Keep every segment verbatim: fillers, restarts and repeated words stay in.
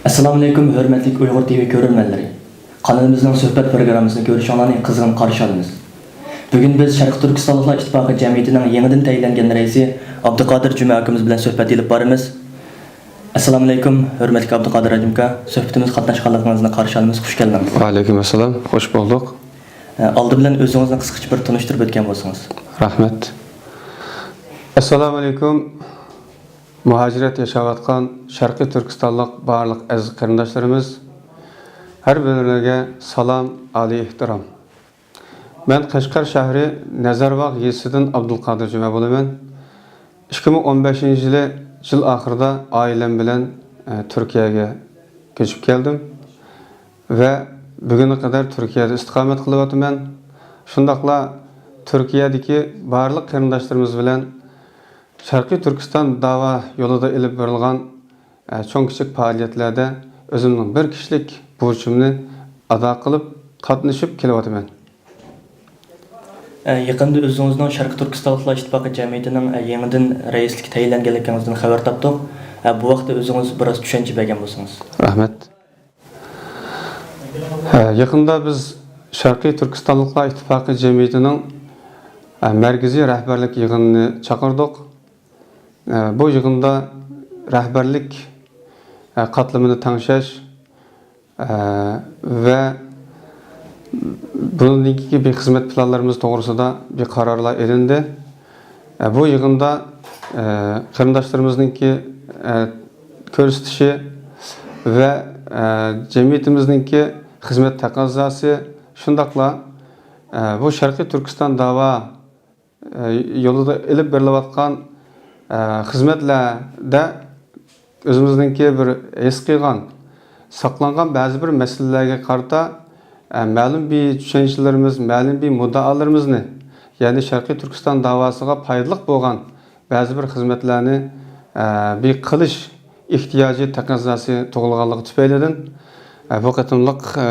ئەسسالامۇئەلەيكۇم، ھۆرمەتلىك ئۇيغۇر تىۋى كۆرۈرمەنلىرى. قانىلىمىزنىڭ سۆھبەت پروگراممىسىنى كۆرۈشۈڭلارنى قىزغىن قارشى ئالىمىز. بۈگۈن بىز شەرقىي تۈركىستانلىقلار ئىتتىپاقى جەمئىيىتىنىڭ يېڭىدىن تەيىنلەنگەن رەئىسى ئابدۇقادىر جۈمە ئاكىمىز بىلەن سۆھبەت ئېلىپ بارىمىز. ئەسسالامۇئەلەيكۇم، ھۆرمەتلىك ئابدۇقادىر ھاجىمكا. سۆھبىتىمىزگە قاتناشقانلىقىڭىزنى قارشى ئالىمىز. خۇش كەلدىڭىز. ۋەئەلەيكۇم ئەسسالام. خۇش بولدۇق. ئە، ئالدى بىلەن ئۆزىڭىزنى قىسقىچە بىر تونۇشتۇرۇپ ئۆتكەن بولسىڭىز. رەھمەت. ئەسسالامۇئەلەيكۇم. مۇھاجىرەت ياشاۋاتقان شەرقىي تۈركىستانلىق بارلىق ئەزىز قېرىنداشلىرىمىز، ھەر بىرىڭلارغا سالام، ئالىي ئېھتىرام. مەن قەشقەر شەھىرى نەزەرباغ يېزىسىدىن ئابدۇلقادىر جۈمە بولىمەن. ئىككى مىڭ ئون بەشىنچى يىلى يىل ئاخىرىدا ئائىلەم بىلەن، ئە، تۈركىيەگە كۆچۈپ كەلدىم ۋە بۈگۈنگە قەدەر تۈركىيەدە ئىستىقامەت قىلىۋاتىمەن. شۇنداقلا تۈركىيەدىكى بارلىق قېرىنداشلىرىمىز بىلەن شەرقىي تۈركىستان داۋا يولىدا ئېلىپ بېرىلغان، ئە، چوڭ-كىچىك پائالىيەتلەردە ئۆزۈمنىڭ بىر كىشىلىك بۇرچۇمنى ئادا قىلىپ، قاتنىشىپ كېلىۋاتىمەن. ئە، يېقىندا ئۆزىڭىزنىڭ شەرقىي تۈركىستانلىقلار ئىتتىپاقى جەمئىيىتىنىڭ، ئە، يېڭىدىن رەئىسلىككە تەيىنلەنگەنلىكىڭىزدىن خەۋەر تاپتۇق. ئە، بۇ ھەقتە ئۆزىڭىز بىراز چۈشەنچە بەرگەن بولسىڭىز. رەھمەت. ئە، يېقىندا بىز شەرقىي تۈركىستانلىقلار ئىتتىپاقى جەمئىيىتىنىڭ، ئە، مەركىزىي رەھبەرلىك يىغىنىنى چاقىردۇق. ئە، بۇ يىغىندا رەھبەرلىك، ئە، قاتلىمىنى تەڭشەش، ئە، ۋە بۇنىڭدىن كېيىنكى بىر خىزمەت پىلانلىرىمىز توغرىسىدا بىر قارارلار ئېلىندى. ئە، بۇ يىغىندا، ئە، قېرىنداشلىرىمىزنىڭكى، ئە، كۆرسىتىشى ۋە، ئە، جەمئىيىتىمىزنىڭكى خىزمەت تەقەززاسى، شۇنداقلا، ئە، بۇ شەرقىي تۈركىستان داۋا، ئە، يولىدا ئېلىپ بېرىلىۋاتقان، ئە، خىزمەتلەردە ئۆزىمىزنىڭكى بىر ھېس قىلغان، ساقلانغان بەزى بىر مەسىلىلەرگە قارىتا، ئە، مەلۇم بىر چۈشەنچىلىرىمىز، مەلۇم بىر مۇددىئالىرىمىزنى، يەنى شەرقىي تۈركىستان داۋاسىغا پايدىلىق بولغان بەزى بىر خىزمەتلەرنى، ئە، بىر قىلىش ئېھتىياجى، تەقەززاسى تۇغۇلغانلىقى تۈپەيلىدىن، ئە، بۇ قېتىملىق، ئە،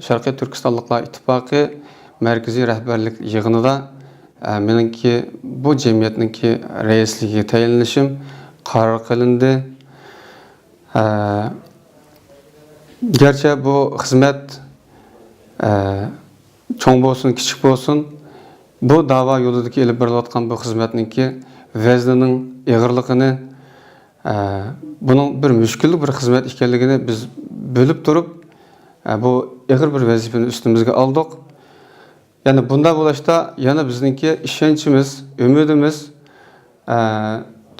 شەرقىي تۈركىستانلىقلار ئىتتىپاقى مەركىزىي رەھبەرلىك يىغىنىدا، ئە، مېنىڭكى بۇ جەمئىيەتنىڭكى رەئىسلىكىگە تەيىنلىنىشىم قارار قىلىندى. ئە، گەرچە بۇ خىزمەت، ئە، چوڭ بولسۇن، كىچىك بولسۇن، بۇ داۋا يولىدىكى ئېلىپ بېرىلىۋاتقان بۇ خىزمەتنىڭكى ۋەزنىنىڭ ئېغىرلىقىنى، ئە، بۇنىڭ بىر مۈشكۈللۈك بىر خىزمەت ئىكەنلىكىنى بىز بىلىپ تۇرۇپ، ئە، بۇ ئېغىر بىر ۋەزىپىنى ئۈستىمىزگە ئالدۇق. يەنى بۇنداق بولۇشتا يەنە بىزنىڭكى ئىشەنچىمىز، ئۈمىدىمىز، ئە،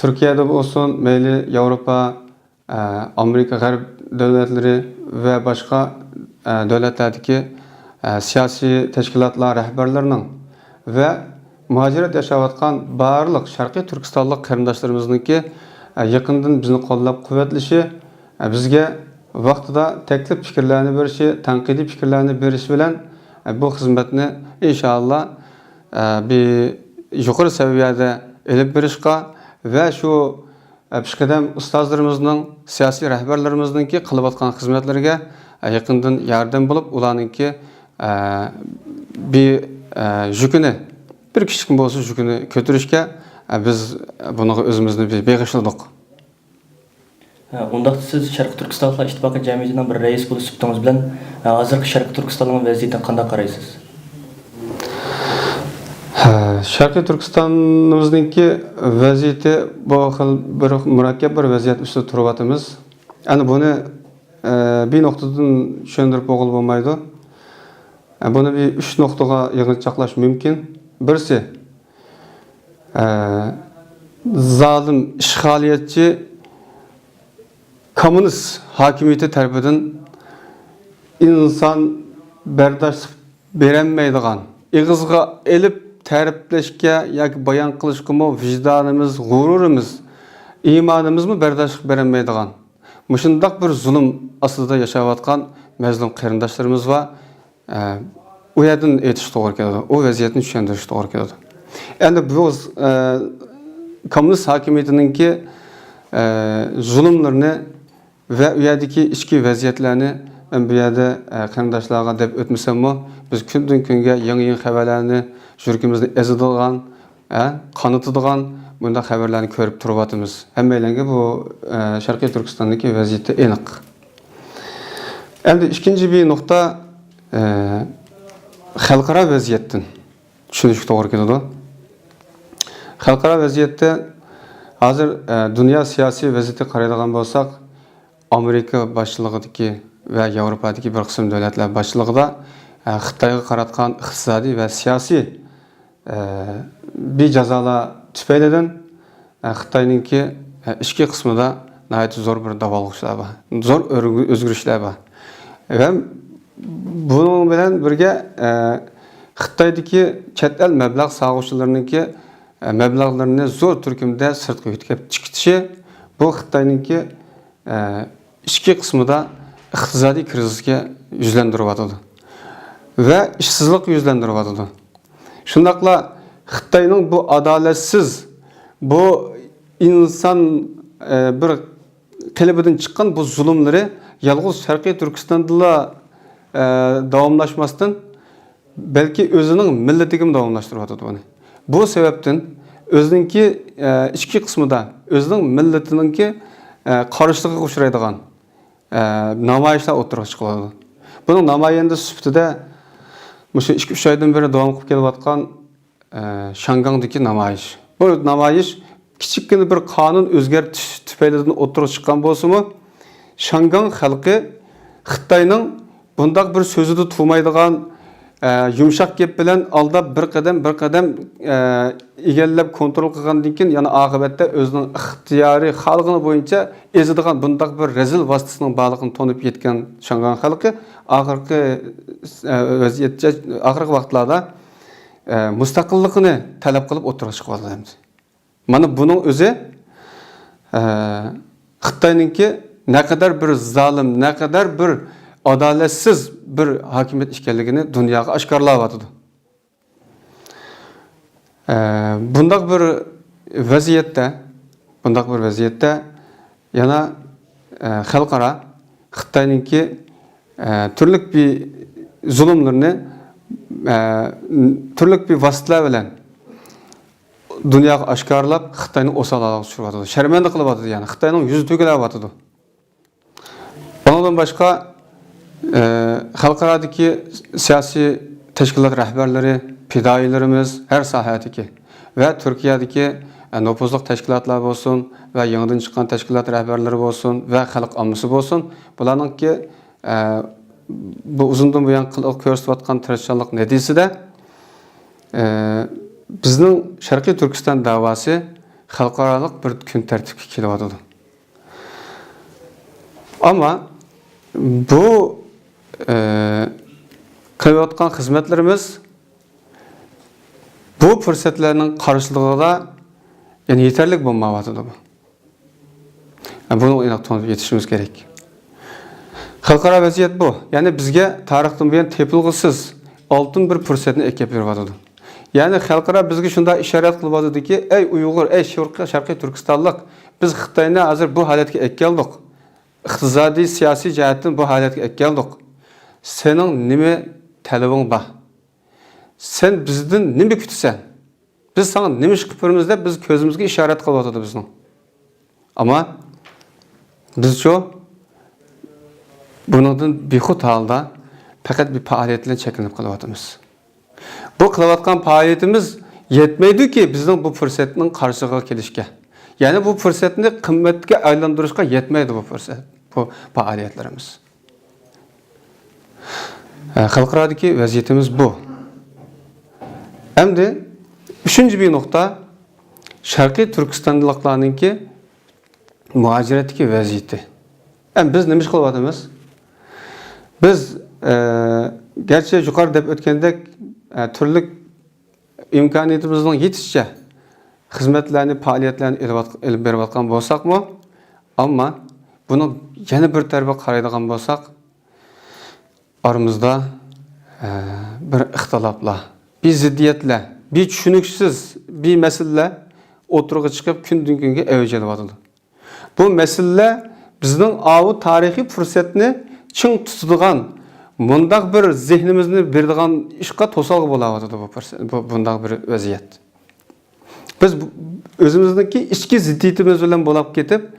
تۈركىيەدە بولسۇن، مەيلى ياۋروپا، ئە، ئامېرىكا غەرب دۆلەتلىرى ۋە باشقا، ئە، دۆلەتلەردىكى، ئە، سىياسىي تەشكىلاتلار رەھبەرلىرىنىڭ ۋە مۇھاجىرەت ياشاۋاتقان بارلىق شەرقىي تۈركىستانلىق قېرىنداشلىرىمىزنىڭكى، ئە، يېقىندىن بىزنى قوللاپ قۇۋۋەتلىشى، ئە، بىزگە ۋاقتىدا تەكلىپ پىكىرلەرنى بېرىشى، تەنقىدىي پىكىرلەرنى بېرىشى بىلەن، ئە، بۇ خىزمەتنى ئىنشائاللا، ئە، بىر يۇقىرى سەۋىيەدە ئېلىپ بېرىشقا ۋە شۇ، ئە، پېشقەدەم ئۇستازلىرىمىزنىڭ، سىياسىي رەھبەرلىرىمىزنىڭكى قىلىۋاتقان خىزمەتلىرىگە، ئە، يېقىندىن ياردەم بولۇپ، ئۇلارنىڭكى، ئە، بىر، ئە، يۈكىنى، بىر كىچىككىنە بولسا يۈكىنى كۆتۈرۈشكە، ئە، بىز بۇنىڭغا ئۆزىمىزنى بىر بېغىشلىدۇق. ھە، ئۇنداقتا سىز شەرقىي تۈركىستانلىقلار ئىتتىپاقى جەمئىيىتىنىڭ بىر رەئىسى بولۇش سۈپىتىڭىز بىلەن، ھە، ھازىرقى شەرقىي تۈركىستاننىڭ ۋەزىيىتىگە قانداق قارايسىز؟ ھە، شەرقىي تۈركىستانىمىزنىڭكى ۋەزىيىتى بۇ خىل بىر مۇرەككەپ بىر ۋەزىيەت ئۈستىدە تۇرۇۋاتىمىز. ئەنە بۇنى، ئە، بىر نۇقتىدىن چۈشەندۈرۈپ بولغىلى بولمايدۇ. ئە، بۇنى بىر ئۈچ نۇقتىغا يىغىنچاقلاش مۇمكىن. بىرسى، ئە، زالىم ئىشغالىيەتچى كوممۇنىست ھاكىمىيىتى تەرىپىدىن ئىنسان بەرداشلىق بېرەلمەيدىغان، ئېغىزغا ئېلىپ تەرىپلەشكە ياكى بايان قىلىشقىمۇ ۋىجدانىمىز، غۇرۇرىمىز، ئىمانىمىزمۇ بەرداشلىق بېرەلمەيدىغان مۇشۇنداق بىر زۇلۇم ئاستىدا ياشاۋاتقان مەزلۇم قېرىنداشلىرىمىز بار. ئە، ئۇ يەردىن ئېيتىش توغرا كېلىدۇ، ئۇ ۋەزىيەتنى چۈشەندۈرۈش توغرا كېلىدۇ. ئەمدى بۇ، ئە، كوممۇنىست ھاكىمىيىتىنىڭكى، ئە، زۇلۇملىرىنى ۋە ئۇ يەردىكى ئىچكى ۋەزىيەتلەرنى مەن بۇ يەردە، ئە، قېرىنداشلارغا دەپ ئۆتمىسەممۇ، بىز كۈندىن كۈنگە يېڭى يېڭى خەۋەرلەرنى يۈرىكىمىزنى ئېزىدىغان، ئە، قانىتىدىغان بۇنداق خەۋەرلەرنى كۆرۈپ تۇرۇۋاتىمىز. ھەممەيلەنگە بۇ، ئە، شەرقىي تۈركىستاندىكى ۋەزىيىتى ئېنىق. ئەمدى ئىككىنچى بىر نۇقتا، ئە، خەلقئارا ۋەزىيەتتىن چۈشىنىشكە توغرا كېلىدۇ. خەلقئارا ۋەزىيەتتە ھازىر، ئە، دۇنيا سىياسىي ۋەزىيىتىگە قارايدىغان بولساق، ئامېرىكا باشچىلىقىدىكى ۋە ياۋروپادىكى بىر قىسىم دۆلەتلەر باشچىلىقىدا، ئە، خىتايغا قاراتقان ئىقتىسادىي ۋە سىياسىي ئە، بىر جازالار تۈپەيلىدىن، ئە، خىتاينىڭكى، ئە، ئىچكى قىسمىدا ناھايىتى زور بىر داۋالغۇشلار بار، زور ئۆرگۈ-، ئۆزگىرىشلەر بار. ھەم بۇنىڭ بىلەن بىرگە، ئە، خىتايدىكى چەت ئەل مەبلەغ سالغۇچىلىرىنىڭكى، ئە، مەبلەغلىرىنى زور تۈركۈمدە سىرتقا يۆتكەپ چىقىشى، بۇ خىتاينىڭكى ئىچكى قىسمىدا ئىقتىسادىي كىرىزىسكە يۈزلەندۈرۈۋاتىدۇ ۋە ئىشسىزلىققا يۈزلەندۈرۈۋاتىدۇ. شۇنداقلا خىتاينىڭ بۇ ئادالەتسىز، بۇ ئىنسان، ئە، بىر قېلىپىدىن چىققان بۇ زۇلۇملىرى يالغۇز شەرقىي تۈركىستاندىلا، ئە، داۋاملاشماستىن، بەلكى ئۆزىنىڭ مىللىتىگىمۇ داۋاملاشتۇرۇۋاتىدۇ بۇنى. بۇ سەۋەبتىن ئۆزىنىڭكى، ئە، ئىچكى قىسمىدا ئۆزىنىڭ مىللىتىنىڭكى، ئە، قارشىلىقىغا ئۇچرايدىغان، ئە، نامايىشلار ئوتتۇرىغا چىقىۋاتىدۇ. بۇنىڭ نامايەندىسى سۈپىتىدە مۇشۇ ئىككى-ئۈچ ئايدىن بېرى داۋام قىلىپ كېلىۋاتقان ئە، شاڭگاڭدىكى نامايىش. بۇ نامايىش كىچىككىنە بىر قانۇن ئۆزگەرتىش تۈپەيلىدىن ئوتتۇرىغا چىققان بولسىمۇ، شاڭگاڭ خەلقى خىتاينىڭ بۇنداق بىر سۆزىدە تۇرمايدىغان، ئە، يۇمشاق گەپ بىلەن ئالداپ بىر قەدەم، بىر قەدەم، ئە، ئىگىلەپ كونترول قىلغاندىن كېيىن، يەنە ئاقىۋەتتە ئۆزىنىڭ ئىختىيارىي خالىغىنى بويىچە ئېزىدىغان بۇنداق بىر رەزىل ۋاسىتىسىنىڭ بارلىقىنى تونۇپ يەتكەن شاڭگاڭ خەلقى ئاخىرقى، ئە، ۋەزىيەتچە، ئاخىرقى ۋاقىتلاردا ئە، مۇستەقىللىقىنى تەلەپ قىلىپ ئوتتۇرىغا چىقىۋاتىدۇ ئەمدى. مانا بۇنىڭ ئۆزى، ئە، خىتاينىڭكى نەقەدەر بىر زالىم، نەقەدەر بىر ئادالەتسىز بىر ھاكىمىيەت ئىكەنلىكىنى دۇنياغا ئاشكارىلاۋاتىدۇ. ئە، بۇنداق بىر ۋەزىيەتتە، بۇنداق بىر ۋەزىيەتتە يەنە، ئە، خەلقئارا خىتاينىڭكى، ئە، تۈرلۈك بىر زۇلۇملىرىنى، ئە، تۈرلۈك بىر ۋاسىتىلەر بىلەن دۇنياغا ئاشكارىلاپ، خىتاينى ئوسال ھالغا چۈشۈرۈۋاتىدۇ، شەرمەندە قىلىۋاتىدۇ، يەنى خىتاينىڭ يۈزى تۆكۈلۈۋاتىدۇ. ئۇنىڭدىن باشقا، ئە، خەلقئارادىكى سىياسىي تەشكىلات رەھبەرلىرى، پىدائىيلىرىمىز ھەر ساھەدىكى ۋە تۈركىيەدىكى، ئە، نوپۇزلۇق تەشكىلاتلار بولسۇن ۋە يېڭىدىن چىققان تەشكىلات رەھبەرلىرى بولسۇن ۋە خەلق ئاممىسى بولسۇن، بۇلارنىڭكى، ئە، بۇ ئۇزۇندىن بۇيان قىل-، كۆرسىتىۋاتقان تىرىشچانلىق نەتىجىسىدە، ئە، بىزنىڭ شەرقىي تۈركىستان دەۋاسى خەلقئارالىق بىر كۈن تەرتىپكە كېلىۋاتىدۇ. ئەمما بۇ، ئە، قىلىۋاتقان خىزمەتلىرىمىز بۇ پۇرسەتلەرنىڭ قارشىلىقىدا، يەنى يېتەرلىك بولمايۋاتىدۇ. بۇنى ئېنىق تونۇپ يېتىشىمىز كېرەك. خەلقئارا ۋەزىيەت بۇ. يەنى بىزگە تارىختىن بۇيان تېپىلغۇسىز ئالتۇن بىر پۇرسەتنى ئەكەپ بېرىۋاتىدۇ. يەنى خەلقئارا بىزگە شۇنداق ئىشارەت قىلىۋاتىدۇكى، ئەي ئۇيغۇر، ئەي شەرقىي، شەرقىي تۈركىستانلىق، بىز خىتاينى ھازىر بۇ ھالەتكە ئەكەلدۇق. ئىقتىسادىي، سىياسىي جەھەتتىن بۇ ھالەتكە ئەكەلدۇق. سېنىڭ نېمە تەلىپىڭ بار؟ سەن بىزدىن نېمە كۈتىسەن؟ بىز ساڭا نېمە ئىش قىلىپ بېرىمىز دەپ بىز كۆزىمىزگە ئىشارەت قىلىۋاتىدۇ بىزنىڭ. ئەمما بىزچۇ بۇنىڭدىن بىخۇد ھالدا پەقەت بىر پائالىيەت بىلەن چەكلىنىپ قېلىۋاتىمىز. بۇ قىلىۋاتقان پائالىيىتىمىز يەتمەيدۇكى بىزنىڭ بۇ پۇرسەتنىڭ قارشىغا كېلىشكە. يەنى بۇ پۇرسەتنى قىممەتكە ئايلاندۇرۇشقا يەتمەيدۇ بۇ پۇرسەت، بۇ پائالىيەتلىرىمىز. ئە، خەلقئارادىكى ۋەزىيىتىمىز بۇ. ئەمدى ئۈچىنچى بىر نۇقتا، شەرقىي تۈركىستانلىقلارنىڭكى مۇھاجىرەتتىكى ۋەزىيىتى. ئەمدى بىز نېمە ئىش قىلىۋاتىمىز؟ بىز، ئە، گەرچە يۇقىرىدا دەپ ئۆتكەندەك، ئە، تۈرلۈك ئىمكانىيىتىمىزنىڭ يېتىشىچە خىزمەتلەرنى، پائالىيەتلەرنى ئېلىۋات-، ئېلىپ بېرىۋاتقان بولساقمۇ، ئەمما بۇنىڭ يەنە بىر تەرىپىگە قارايدىغان بولساق، ئارىمىزدا، ئە، بىر ئىختىلاپلار، بىر زىددىيەتلەر، بىر چۈشىنىكسىز بىر مەسىلىلەر ئوتتۇرىغا چىقىپ، كۈندىن-كۈنگە ئەۋج ئېلىۋاتىدۇ. بۇ مەسىلىلەر بىزنىڭ ئاۋۇ تارىخىي پۇرسەتنى چىڭ تۇتىدىغان، مۇنداق بىر زېھنىمىزنى بېرىدىغان ئىشقا توسالغۇ بولاۋاتىدۇ بۇ پۇرسەت، بۇ، بۇنداق بىر ۋەزىيەت. بىز بۇ، ئۆزىمىزنىڭكى ئىچكى زىددىيىتىمىز بىلەن بولاپ كېتىپ،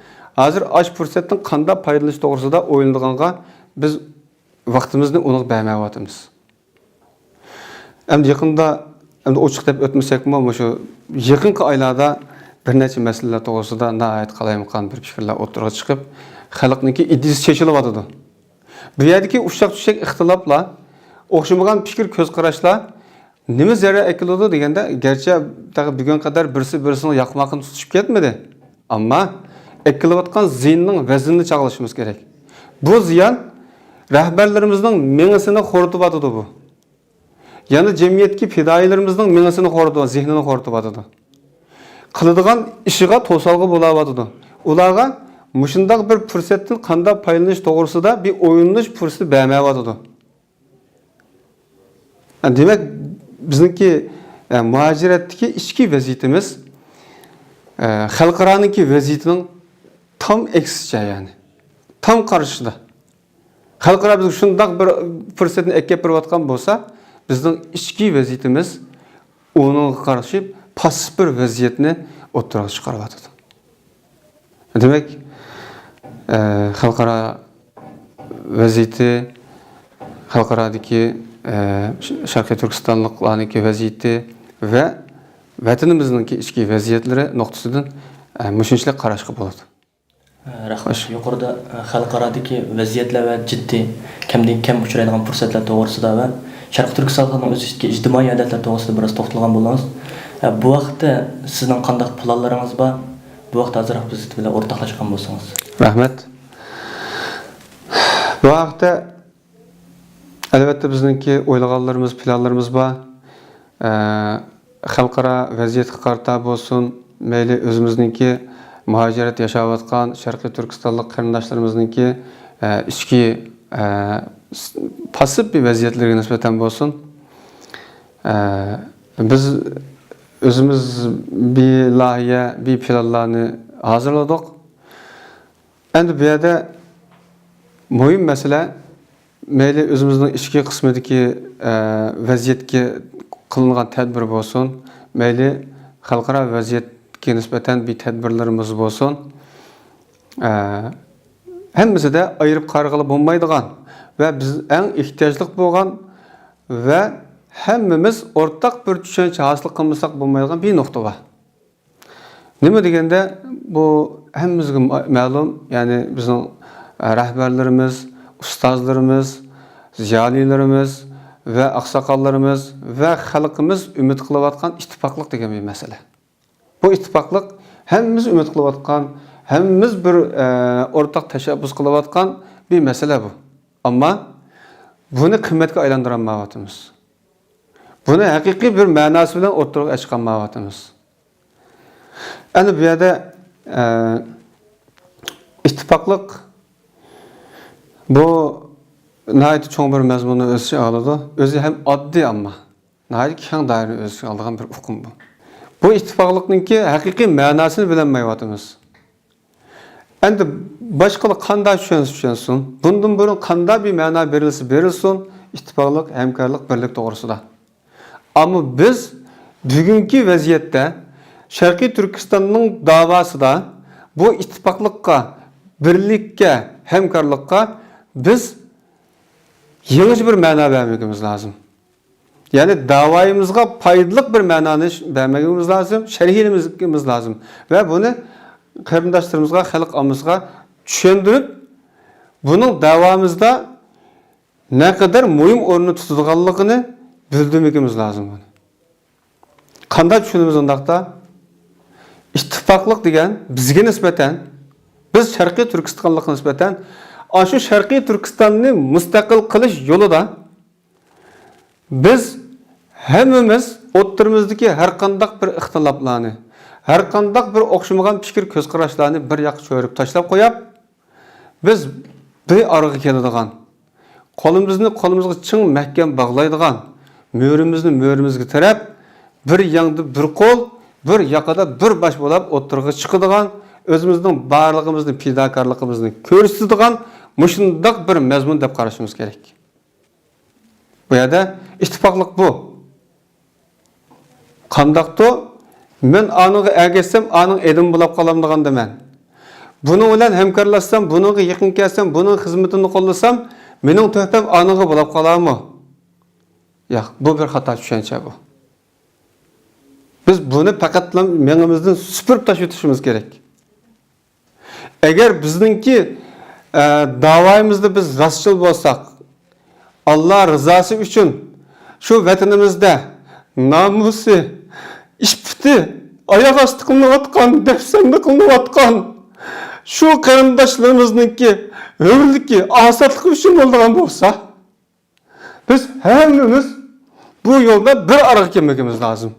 ھازىر ئاش پۇرسەتتىن قانداق پايدىلىنىش توغرىسىدا ئويلىنىدىغانغا بىز ۋاقتىمىزنى ئۇنىڭغا بەرمەيۋاتىمىز. ئەمدى يېقىندا، ئەمدى ئوچۇق دەپ ئۆتمىسەكمۇ، مۇشۇ يېقىنقى ئايلاردا بىر نەچچە مەسىلىلەر توغرىسىدا ناھايىتى قالايمىقان بىر پىكىرلەر ئوتتۇرىغا چىقىپ، خەلقنىڭكى ئىدىيىسى چېچىلىۋاتىدۇ. بۇ يەردىكى ئۇششاق-چۈششەك ئىختىلاپلار، ئوخشىمىغان پىكىر، كۆز قاراشلار نېمە زەرەر ئەكېلىدۇ دېگەندە، گەرچە تېخى بۈگۈنگە قەدەر بىرسى بىرسىنىڭ ياقماقىنى تۇتۇشۇپ كەتمىدى، ئەمما ئەكېلىۋاتقان زىيىننىڭ ۋەزنىنى چاغلىشىمىز كېرەك. بۇ زىيان رەھبەرلىرىمىزنىڭ مېڭىسىنى خورىتىۋاتىدۇ بۇ. يەنە جەمئىيەتتىكى پىدائىيلىرىمىزنىڭ مېڭىسىنى خورىتىۋاتىدۇ، زېھنىنى خورىتىۋاتىدۇ. قىلىدىغان ئىشىغا توسالغۇ بولاۋاتىدۇ. ئۇلارغا مۇشۇنداق بىر پۇرسەتتىن قانداق پايدىلىنىش توغرىسىدا بىر ئويلىنىش پۇرسىتى بەرمەيۋاتىدۇ. دېمەك، بىزنىڭكى، ئە، مۇھاجىرەتتىكى ئىچكى ۋەزىيىتىمىز، ئە، خەلقئارانىڭكى ۋەزىيىتىنىڭ تام ئەكسىچە، يەنى تام قارشىسىدا. خەلقئارا بىزگە شۇنداق بىر پۇرسەتنى ئەكەپ بېرىۋاتقان بولسا، بىزنىڭ ئىچكى ۋەزىيىتىمىز ئۇنىڭغا قارشى پاسسىپ بىر ۋەزىيەتنى ئوتتۇرىغا چىقىرىۋاتىدۇ. دېمەك، ئە، خەلقئارا ۋەزىيىتى، خەلقئارادىكى، ئە، ش-، شەرقىي تۈركىستانلىقلارنىڭكى ۋەزىيىتى ۋە ۋەتىنىمىزنىڭكى ئىچكى ۋەزىيەتلىرى نۇقتىسىدىن، ئە، مۇشۇنچىلىك قاراشقا بولىدۇ. رەھمەت. خوش. يۇقىرىدا، ئە، خەلقئارادىكى ۋەزىيەتلەر ۋە جىددىي، كەمدىن كەم ئۇچرايدىغان پۇرسەتلەر توغرىسىدا ۋە شەرقىي تۈركىستان خەلقىنىڭ ئۆز ئىچىدىكى ئىجتىمائىي ئادەتلەر توغرىسىدا بىراز توختالغان بولدىڭىز. ئە، بۇ ھەقتە سىزنىڭ قانداق پىلانلىرىڭىز بار؟ بۇ ھەقتە ئازراق بىز بىلەن ئورتاقلاشقان بولسىڭىز. رەھمەت. بۇ ھەقتە، ئەلۋەتتە، بىزنىڭكى ئويلىغانلىرىمىز، پىلانلىرىمىز بار. ئە، خەلقئارا ۋەزىيەتكە قارىتا بولسۇن، مەيلى ئۆزىمىزنىڭكى مۇھاجىرەت ياشاۋاتقان شەرقىي تۈركىستانلىق قېرىنداشلىرىمىزنىڭكى، ئە، ئىچكى، ئە، س-، پاسسىپ بىر ۋەزىيەتلىرىگە نىسبەتەن بولسۇن، ئە، بىز ئۆزىمىز بىر لايىھە، بىر پىلانلارنى ھازىرلىدۇق. ئەمدى بۇ يەردە مۇھىم مەسىلە، مەيلى ئۆزىمىزنىڭ ئىچكى قىسمىدىكى، ئە، ۋەزىيەتكە قىلىنغان تەدبىر بولسۇن، مەيلى خەلقئارا ۋەزىيەتكە نىسبەتەن بىر تەدبىرلىرىمىز بولسۇن، ئە، ھەممىسىدە ئايرىپ قارىغىلى بولمايدىغان ۋە بىز ئەڭ ئېھتىياجلىق بولغان ۋە ھەممىمىز ئورتاق بىر چۈشەنچە ھاسىل قىلمىساق بولمايدىغان بىر نۇقتا بار. نېمە دېگەندە، بۇ ھەممىمىزگە ما-، مەلۇم، يەنى بىزنىڭ، ئە، رەھبەرلىرىمىز، ئۇستازلىرىمىز، زىيالىيلىرىمىز ۋە ئاقساقاللىرىمىز ۋە خەلقىمىز ئۈمىد قىلىۋاتقان ئىتتىپاقلىق دېگەن بىر مەسىلە. بۇ ئىتتىپاقلىق ھەممىمىز ئۈمىد قىلىۋاتقان، ھەممىمىز بىر، ئە، ئورتاق تەشەببۇس قىلىۋاتقان بىر مەسىلە بۇ. ئەمما بۇنى قىممەتكە ئايلاندۇرالمايۋاتىمىز. بۇنى ھەقىقىي بىر مەناسى بىلەن ئوتتۇرىغا چىقارمايۋاتىمىز. ئەنە بۇ يەردە، ئە، ئىتتىپاقلىق بۇ ناھايىتى چوڭ بىر مەزمۇننى ئۆز ئىچىگە ئالىدۇ. ئۆزى ھەم ئاددىي، ئەمما ناھايىتى كەڭ دائىرىنى ئۆز ئىچىگە ئالىدىغان بىر ئۇقۇم بۇ. بۇ ئىتتىپاقلىقنىڭكى ھەقىقىي مەناسىنى بىلەلمەيۋاتىمىز. ئەمدى باشقىلار قانداق چۈشەنسە چۈشەنسۇن، بۇندىن بۇرۇن قانداق بىر مەنا بېرىلسە بېرىلسۇن، ئىتتىپاقلىق، ھەمكارلىق، بىرلىك توغرىسىدا. ئەمما بىز بۈگۈنكى ۋەزىيەتتە شەرقىي تۈركىستاننىڭ داۋاسىدا بۇ ئىتتىپاقلىققا، بىرلىككە، ھەمكارلىققا بىز يېڭىچە بىر مەنا بەرمىكىمىز لازىم. يەنى داۋايىمىزغا پايدىلىق بىر مەنانى ش-، بەرمىكىمىز لازىم، شەرھلىمىكىمىز لازىم. ۋە بۇنى قېرىنداشلىرىمىزغا، خەلق ئاممىسىغا چۈشەندۈرۈپ، بۇنىڭ داۋامىزدا نەقەدەر مۇھىم ئورۇننى تۇتىدىغانلىقىنى بىلدۈرمىكىمىز لازىم بۇنى. قانداق چۈشىنىمىز ئۇنداقتا؟ ئىتتىپاقلىق دېگەن بىزگە نىسبەتەن، بىز شەرقىي تۈركىستانلىققا نىسبەتەن، ئاشۇ شەرقىي تۈركىستاننى مۇستەقىل قىلىش يولىدا بىز ھەممىمىز ئوتتۇرىمىزدىكى ھەرقانداق بىر ئىختىلاپلارنى، ھەرقانداق بىر ئوخشىمىغان پىكىر، كۆز قاراشلارنى بىر ياققا چۆرۈپ تاشلاپ قويۇپ، بىز بىر ئارىغا كېلىدىغان، قولىمىزنى قولىمىزغا چىڭ مەھكەم باغلايدىغان، مۈرىمىزنى مۈرىمىزگە تىرەپ، بىر يەڭدە بىر قول، بىر ياقىدا بىر باش بولاپ ئوتتۇرىغا چىقىدىغان، ئۆزىمىزنىڭ بارلىقىمىزنى، پىداكارلىقىمىزنى كۆرسىتىدىغان مۇشۇنداق بىر مەزمۇن دەپ قارىشىمىز كېرەك. بۇ يەردە ئىتتىپاقلىق بۇ. قانداقتۇ؟ مەن ئانىڭغا ئەگەشسەم، ئانىڭ ئېدىمى بولاپ قالامدىغان دېمەن. بۇنىڭ بىلەن ھەمكارلاشسام، بۇنىڭغا يېقىن كەلسەم، بۇنىڭ خىزمىتىنى قوللىسام، مېنىڭ تۆھپەم ئانىڭغا بولاپ قالارمۇ؟ ياق، بۇ بىر خاتا چۈشەنچە بۇ. بىز بۇنى پەقەتلا مېڭىمىزدىن سۈپۈرۈپ تاشلىۋېتىشىمىز كېرەك. ئەگەر بىزنىڭكى، ئە، داۋايىمىزدا بىز راستچىل بولساق، ئاللا رىزاسى ئۈچۈن شۇ ۋەتىنىمىزدە نامۇسى، ئىپپىتى ئاياغ ئاستى قىلىنىۋاتقان، دەپسەندە قىلىنىۋاتقان شۇ قېرىنداشلىرىمىزنىڭكى ھۆرلۈكى، ئازادلىقى ئۈچۈن بولىدىغان بولسا، بىز ھەممىمىز بۇ يولدا بىر ئارىغا كەلمىكىمىز لازىم.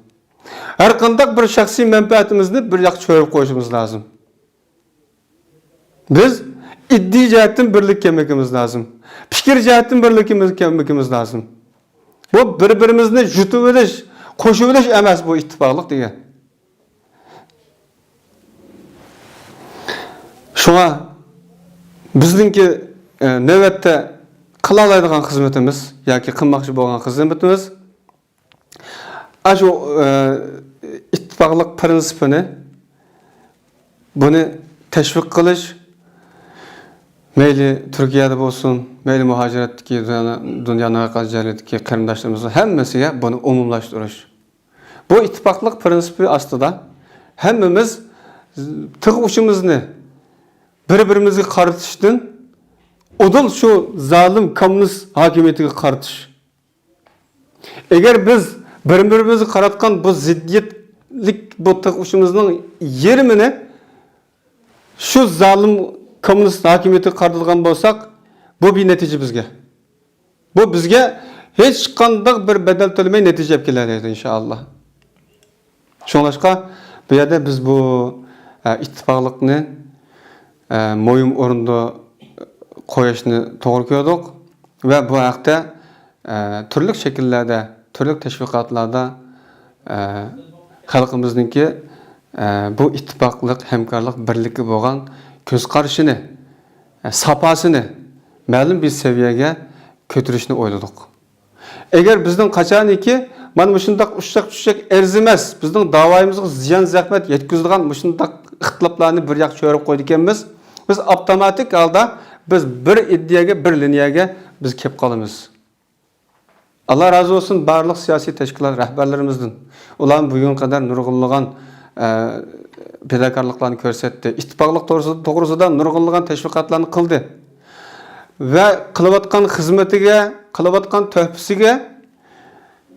ھەر قانداق بىر شەخسىي مەنپەئەتىمىزنى بىر ياققا چۆرۈپ قويۇشىمىز لازىم. بىز ئىدىيە جەھەتتىن بىرلىككە كەلمىكىمىز لازىم. پىكىر جەھەتتىن بىرلىككە كەلمىكىمىز لازىم. بۇ بىر-بىرىمىزنى يۇتۇۋېلىش، قوشۇۋېلىش ئەمەس بۇ ئىتتىپاقلىق دېگەن. شۇڭا بىزنىڭكى، ئە، نۆۋەتتە قىلالايدىغان خىزمىتىمىز ياكى قىلماقچى بولغان خىزمىتىمىز، ئاشۇ، ئە، ئىتتىپاقلىق پىرىنسىپىنى، بۇنى تەشۋىق قىلىش، مەيلى تۈركىيەدە بولسۇن، مەيلى مۇھاجىرەتتىكى، دۇنيا-، دۇنيانىڭ ھەر قايسى جايلىرىدىكى قېرىنداشلىرىمىزنىڭ ھەممىسىگە بۇنى ئومۇملاشتۇرۇش. بۇ ئىتتىپاقلىق پىرىنسىپى ئاستىدا ھەممىمىز تىغ ئۇچىمىزنى بىر-بىرىمىزگە قارىتىشتىن ئۇدۇل شۇ زالىم كوممۇنىست ھاكىمىيىتىگە قارىتىش. ئەگەر بىز بىر-بىرىمىزگە قاراتقان بۇ زىددىيەتلىك بۇ تىغ ئۇچىمىزنىڭ يېرىمىنى شۇ زالىم كوممۇنىست ھاكىمىيىتىگە قارىتىدىغان بولساق، بۇ بىنەتىجە بىزگە. بۇ بىزگە ھېچقانداق بىر بەدەل تۆلىمەي نەتىجە ئېلىپ كېلەلەيدۇ، ئىنشائاللا. شۇڭلاشقا بۇ يەردە بىز بۇ، ئە، ئىتتىپاقلىقنى، ئە، مۇھىم ئورۇندا قويۇشنى توغرا كۆردۇق ۋە بۇ ھەقتە، ئە، تۈرلۈك شەكىللەردە، تۈرلۈك تەشۋىقاتلاردا، ئە، خەلقىمىزنىڭكى، ئە، بۇ ئىتتىپاقلىق، ھەمكارلىق، بىرلىككە بولغان كۆز قارىشىنى، ئە، ساپاسىنى مەلۇم بىر سەۋىيەگە كۆتۈرۈشنى ئويلىدۇق. ئەگەر بىزنىڭ قاچانكى مانا مۇشۇنداق ئۇششاق-چۈششەك ئەرزىمەس، بىزنىڭ داۋايىمىزغا زىيان-زەخمەت يەتكۈزىدىغان مۇشۇنداق ئىختىلاپلارنى بىر ياققا چۆرۈپ قويىدىكەنمىز، بىز ئاپتوماتىك ھالدا بىز بىر ئىدىيەگە، بىر لىنىيەگە بىز كېلىپ قالىمىز. ئاللا رازى بولسۇن بارلىق سىياسىي تەشكىلات رەھبەرلىرىمىزدىن. ئۇلار بۈگۈنگە قەدەر نۇرغۇنلىغان، ئە، پىداكارلىقلارنى كۆرسەتتى. ئىتتىپاقلىق توغرىسىدا، توغرىسىدا نۇرغۇنلىغان تەشۋىقاتلارنى قىلدى. ۋە قىلىۋاتقان خىزمىتىگە، قىلىۋاتقان تۆھپىسىگە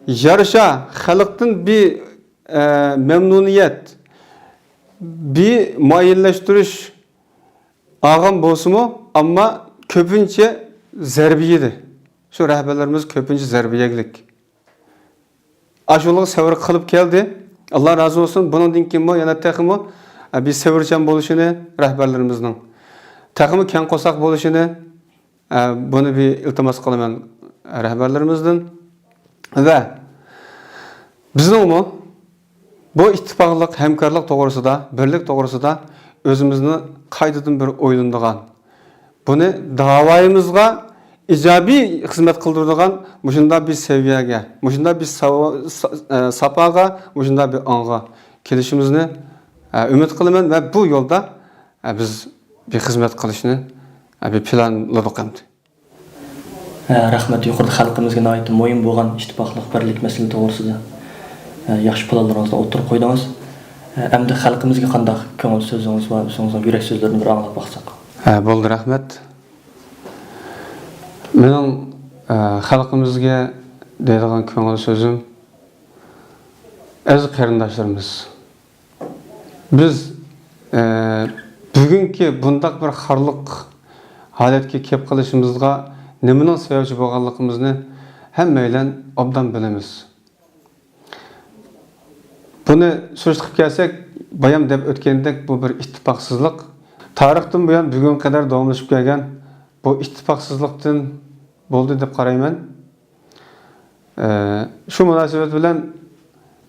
يارىشا خەلقتىن بىر، ئە، مەمنۇنىيەت، بىر مۇئەييەنلەشتۈرۈش ئالغان بولسىمۇ، ئەمما كۆپىنچە زەربە يېدى. شۇ رەھبەرلىرىمىز كۆپىنچە زەربە يەگلىك. ئاشۇلارغا سەۋر قىلىپ كەلدى. ئاللا رازى بولسۇن. بۇنىڭدىن كېيىنمۇ يەنە تېخىمۇ، ئە، بىر سەۋرچان بولۇشىنى رەھبەرلىرىمىزنىڭ، تېخىمۇ كەڭ قورساق بولۇشىنى، ئە، بۇنى بىر ئىلتىماس قىلىمەن رەھبەرلىرىمىزدىن. ۋە بىزنىڭمۇ بۇ ئىتتىپاقلىق، ھەمكارلىق توغرىسىدا، بىرلىك توغرىسىدا ئۆزىمىزنى قايتىدىن بىر ئويلىنىدىغان، بۇنى داۋايىمىزغا ئىجابىي خىزمەت قىلدۇرىدىغان مۇشۇنداق بىر سەۋىيەگە، مۇشۇنداق بىر ساۋا-، سا-، ئە، ساپاغا، مۇشۇنداق بىر ئاڭغا كېلىشىمىزنى، ئە، ئۈمىد قىلىمەن ۋە بۇ يولدا، ئە، بىز بىر خىزمەت قىلىشنى، ئە، بىر پىلانلىدۇق ئەمدى. ھە، رەھمەت. يۇقىرىدا خەلقىمىزگە ناھايىتى مۇھىم بولغان ئىتتىپاقلىق، بىرلىك مەسىلە توغرىسىدا، ھە، ياخشى پىلانلىرىڭىزنى ئوتتۇرىغا قويدىڭىز. ھە، ئەمدى خەلقىمىزگە قانداق كۆڭۈل سۆزىڭىز بار، ئۆزىڭىزنىڭ يۈرەك سۆزلىرىنى بىر ئاڭلاپ باقساق. ھە، بولدى، رەھمەت. مېنىڭ، ئە، خەلقىمىزگە دەيدىغان كۆڭۈل سۆزۈم، ئەزىز قېرىنداشلىرىمىز، بىز، ئە، بۈگۈنكى بۇنداق بىر خارلىق ھالەتكە كېلىپ قېلىشىمىزغا نېمىنىڭ سەۋەبچى بولغانلىقىمىزنى ھەممەيلەن ئوبدان بىلىمىز. بۇنى سۈرۈشتۈرۈپ كەلسەك، بايام دەپ ئۆتكەندەك، بۇ بىر ئىتتىپاقسىزلىق. تارىختىن بۇيان بۈگۈنگە قەدەر داۋاملىشىپ كەلگەن بۇ ئىتتىپاقسىزلىقتىن بولدى دەپ قارايمەن. ئە، شۇ مۇناسىۋەت بىلەن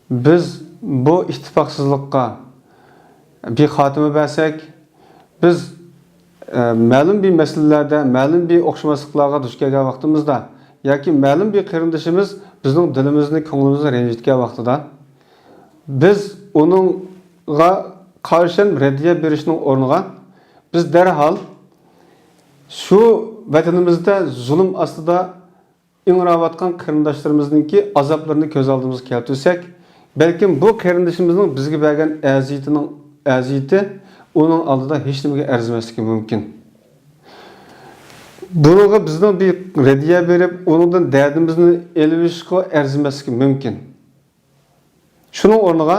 بىز بۇ ئىتتىپاقسىزلىققا بىر خاتىمە بەرسەك، بىز، ئە، مەلۇم بىر مەسىلىلەردە، مەلۇم بىر ئوخشىماسلىقلارغا دۇچ كەلگەن ۋاقتىمىزدا ياكى مەلۇم بىر قېرىندىشىمىز بىزنىڭ دىلىمىزنى، كۆڭلىمىزنى رەنجىتكەن ۋاقتىدا، بىز ئۇنىڭغا قارشى رەددىيە بېرىشنىڭ ئورنىغا، بىز دەرھال شۇ ۋەتىنىمىزدە زۇلۇم ئاستىدا ئىڭراۋاتقان قېرىنداشلىرىمىزنىڭكى ئازابلىرىنى كۆز ئالدىمىزغا كەلتۈرسەك، بەلكىم بۇ قېرىندىشىمىزنىڭ بىزگە بەرگەن ئەزىيىتىنىڭ، ئەزىيىتى ئۇنىڭ ئالدىدا ھېچنېمىگە ئەرزىمەسلىكى مۇمكىن. بۇنىڭغا بىزنىڭ بىر رەددىيە بېرىپ، ئۇنىڭدىن دەردىمىزنى ئېلىۋېلىشقا ئەرزىمەسلىكى مۇمكىن. شۇنىڭ ئورنىغا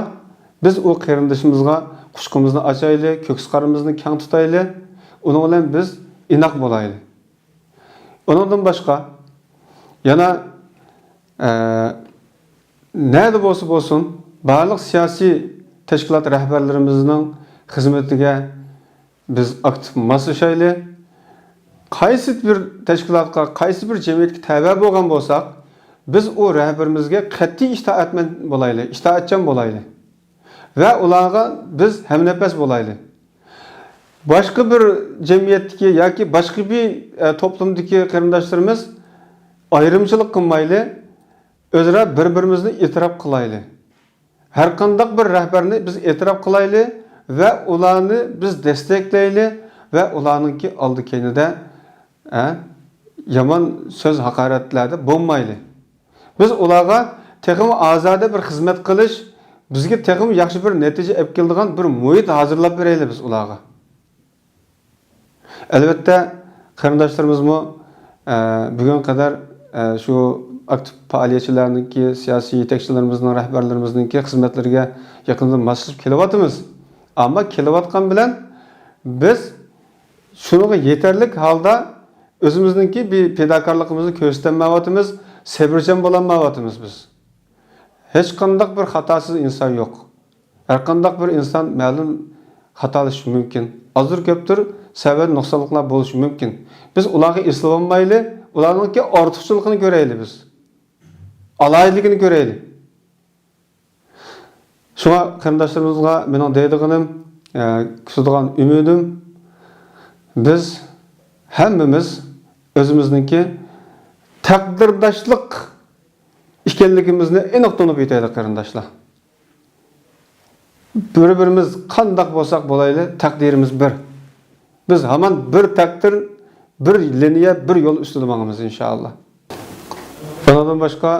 بىز ئۇ قېرىندىشىمىزغا قۇچىقىمىزنى ئاچايلى، كۆكسى-قارىمىزنى كەڭ تۇتايلى، ئۇنىڭ بىلەن بىز ئىناق بولايلى. ئۇنىڭدىن باشقا، يەنە، ئە، نەدە بولسا بولسۇن، بارلىق سىياسىي تەشكىلات رەھبەرلىرىمىزنىڭ خىزمىتىگە بىز ئاكتىپ ماسلىشايلى. قايسى بىر تەشكىلاتقا، قايسى بىر جەمئىيەتكە تەۋە بولغان بولساق، بىز ئۇ رەھبىرىمىزگە قەتئىي ئىتائەتمەن بولايلى، ئىتائەتچان بولايلى. ۋە ئۇلارغا بىز ھەمنەپەس بولايلى. باشقا بىر جەمئىيەتتىكى ياكى باشقا بىر، ئە، توپلۇمدىكى قېرىنداشلىرىمىز ئايرىمچىلىق قىلمايلى، ئۆزئارا بىر-بىرىمىزنى ئېتىراپ قىلايلى. ھەرقانداق بىر رەھبەرنى بىز ئېتىراپ قىلايلى ۋە ئۇلارنى بىز دەستەكلەيلى ۋە ئۇلارنىڭكى ئالدى-كەينىدە، ئە، يامان سۆز، ھاقارەتلەردە بولمايلى. بىز ئۇلارغا تېخىمۇ ئازادە بىر خىزمەت قىلىش، بىزگە تېخىمۇ ياخشى بىر نەتىجە ئېلىپ كېلىدىغان بىر مۇھىت ھازىرلاپ بېرەيلى بىز ئۇلارغا. ئەلۋەتتە، قېرىنداشلىرىمىزمۇ، ئە، بۈگۈنگە قەدەر، ئە، شۇ ئاكتىپ پائالىيەتچىلەرنىڭكى، سىياسىي يېتەكچىلىرىمىزنىڭ، رەھبەرلىرىمىزنىڭكى خىزمەتلىرىگە يېقىندىن ماسلىشىپ كېلىۋاتىمىز. ئەمما كېلىۋاتقان بىلەن بىز شۇنىڭغا يېتەرلىك ھالدا ئۆزىمىزنىڭكى بىر پىداكارلىقىمىزنى كۆرسىتەلمەيۋاتىمىز، سەۋرچان بولالمايۋاتىمىز بىز. ھېچقانداق بىر خاتاسىز ئىنسان يوق. ھەرقانداق بىر ئىنسان مەلۇم خاتالىشىشى مۇمكىن. ئازدۇر كۆپتۇر سەۋەبىدىن نۇقسانلىقلار بولۇشى مۇمكىن. بىز ئۇلارغا ئېسىلىۋالمايلى، ئۇلارنىڭكى ئارتۇقچىلىقىنى كۆرەيلى بىز. ئالاھىدىلىكىنى كۆرەيلى. شۇڭا قېرىنداشلىرىمىزغا مېنىڭ دەيدىغىنىم، ئە، كۈتىدىغان ئۈمىدىم، بىز ھەممىمىز ئۆزىمىزنىڭكى تەقدىرداشلىق ئىكەنلىكىمىزنى ئېنىق تونۇپ يېتەيلى، قېرىنداشلار. بىر-بىرىمىز قانداق بولساق بولايلى، تەقدىرىمىز بىر. بىز ھامان بىر تەقدىر، بىر لىنىيە، بىر يول ئۈستىدە ماڭىمىز، ئىنشائاللا. بۇنىڭدىن باشقا،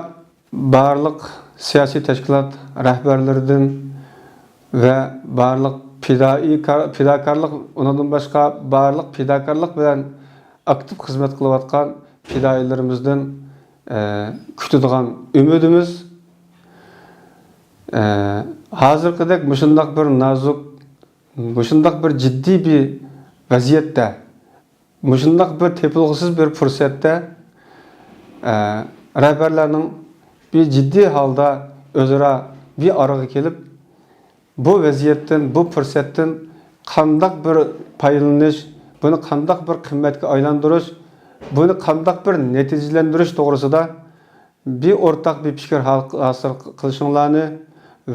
بارلىق سىياسىي تەشكىلات رەھبەرلىرىدىن ۋە بارلىق پىدائىي كار-، پىداكارلىق، ئۇنىڭدىن باشقا، بارلىق پىداكارلىق بىلەن ئاكتىپ خىزمەت قىلىۋاتقان پىدائىيلىرىمىزدىن، ئە، كۈتىدىغان ئۈمىدىمىز، ئە، ھازىرقىدەك مۇشۇنداق بىر نازۇك، مۇشۇنداق بىر جىددىي بىر ۋەزىيەتتە، مۇشۇنداق بىر تېپىلغۇسىز بىر پۇرسەتتە، ئە، رەھبەرلەرنىڭ بىر جىددىي ھالدا ئۆزئارا بىر ئارىغا كېلىپ، بۇ ۋەزىيەتتىن، بۇ پۇرسەتتىن قانداق بىر پايدىلىنىش، بۇنى قانداق بىر قىممەتكە ئايلاندۇرۇش، بۇنى قانداق بىر نەتىجىلەندۈرۈش توغرىسىدا بىر ئورتاق بىر پىكىر ھال-، ھاسىل قىلىشىڭلارنى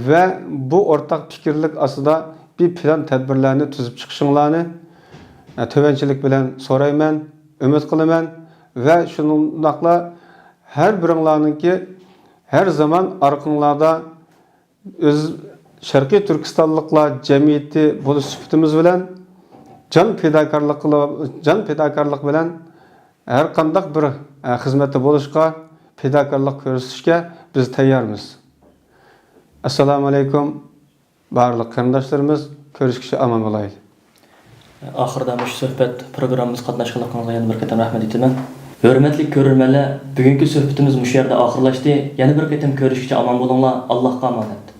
ۋە بۇ ئورتاق پىكىرلىك ئاستىدا بىر پىلان تەدبىرلەرنى تۈزۈپ چىقىشىڭلارنى، ئە، تۆۋەنچىلىك بىلەن سورايمەن، ئۈمىد قىلىمەن ۋە شۇنداقلا ھەر بىرىڭلارنىڭكى ھەر زامان ئارقىڭلاردا ئۆز شەرقىي تۈركىستانلىقلار جەمئىيىتى بولۇش سۈپىتىمىز بىلەن جان پىداكارلىق قىلىپ، جان پىداكارلىق بىلەن ھەر قانداق بىر، ئە، خىزمەتتە بولۇشقا، پىداكارلىق كۆرسىتىشكە بىز تەييارمىز. ئەسسالامۇ ئەلەيكۇم، بارلىق قېرىنداشلىرىمىز، كۆرۈشكىچە ئامان بولايلى. ئاخىرىدا مۇشۇ سۆھبەت پروگراممىمىزغا قاتناشقانلىقىڭىزغا يەنە بىر قېتىم رەھمەت ئېيتىمەن. ھۆرمەتلىك كۆرۈرمەنلەر، بۈگۈنكى سۆھبىتىمىز مۇشۇ يەردە ئاخىرلاشتى. يەنە بىر قېتىم كۆرۈشكىچە ئامان بولۇڭلار. ئاللاھقا ئامانەت.